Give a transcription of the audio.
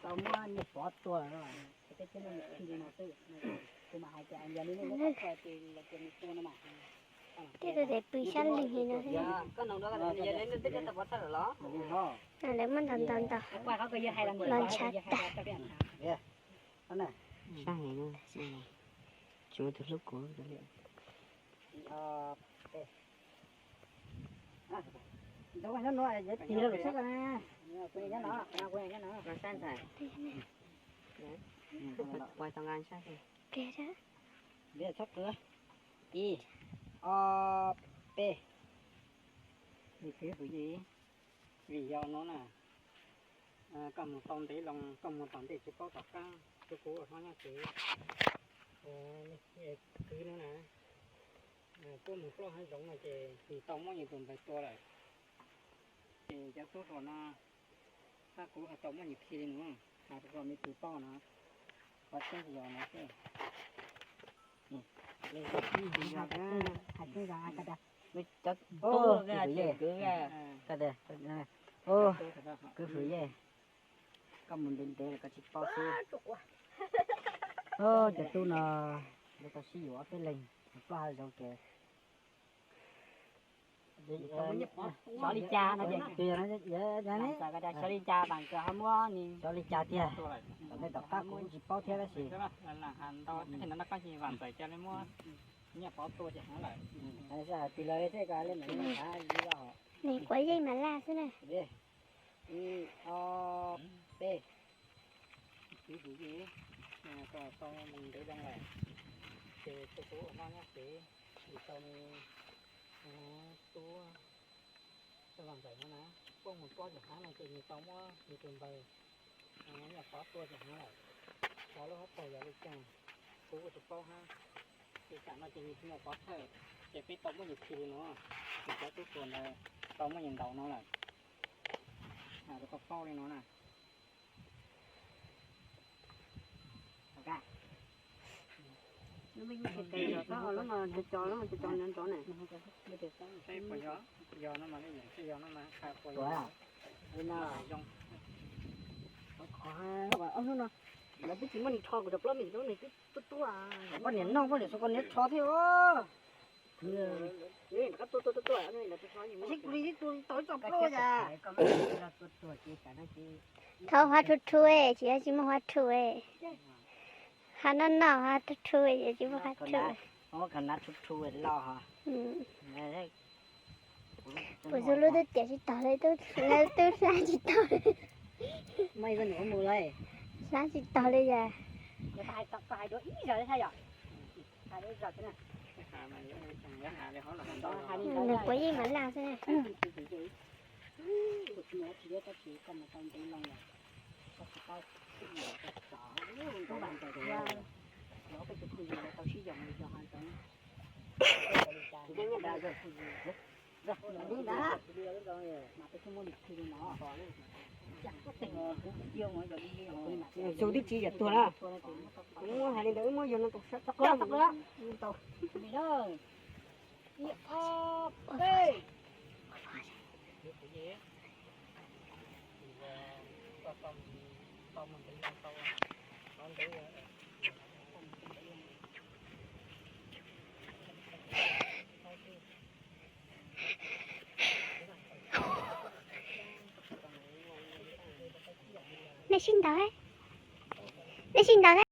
Tau muab niag pov tua. Tej tus tes pw sab lwg li no. Lawv muab ntaus ntaus ntaus los ntshav tas. Tsis muaj tus hlub kuv li. Ib, ob, peb. Vim yog no na, koj mus tau ntev loo, koj mus tom ntej tsis paub tom qab, tus kuv ua hlob nyob tsev, kwv no na, puab mus plob hav zoov no ces nws tau muab nws tus npawg tua lawm. Ces cov tub hluas no, tab kuv ho tau muab nws khi li no, hais rau koj me tus paub no, qhov tseeb yog no xwb. Cov tub, kwv hwm yej, kwv hwm yej, koj mus ntev ntev los koj tsis paub xwb. Cov tub no lawv tau sib yuav ob peb leeg, plob hav zoov ces xyov li cas no ces, xyov li cas mas nkawd ho muab ni, xyov li cas tiag, tom ntej tom qab kuv tsis paub thiab tab sis. Nws quav yeej mas laj xwb na. Ib, ob, peb. Kwv hwm yej, koj tau mus ntev loo lawm, ces tus kuv ua hlob nyob tsev, nws tau me tub, tus ntxhais no na, puab mus plob cov hav no ces nws tau muab nws tus npawg nyuam qhuav tua cov hav lawm. Xyov lub hauv paug yog li cas, kuv kuj tsis paub hab. Ces tam no ces nws nyuam qhuav thawj, ces peb tau muab nws khi li no, ces cov tub hluas ntawd tau muab nws ntaus no lawm. Hais rau koj paub li no na. Yog no mas, yog no mas, ob hnub no lawv twb tsis muab nws rho kuv cov plaub mis, nws twb tuaj tuaj. Koj niam noj koj niam xu koj niam rho thiab os. Sib kuv li sib tu tau ib co plaub yas. Thaum huab thu thu, tsis yog tsis muaj huab thu, huab noj noj huab thu thu, tsis muaj huab thu. Puas txog lub tub tiam tsis tau li, tub tub sab tsis tau li. Sab tsis tau li yas. Nws quav yeej mas laj xwb na. Xu twb tsis yam tuag na. Kuv muab hais li ntawd wb muab yog no tau sab txog qab tau. Ib, ob, peb. Nej sib ntaus, nej sib ntaus.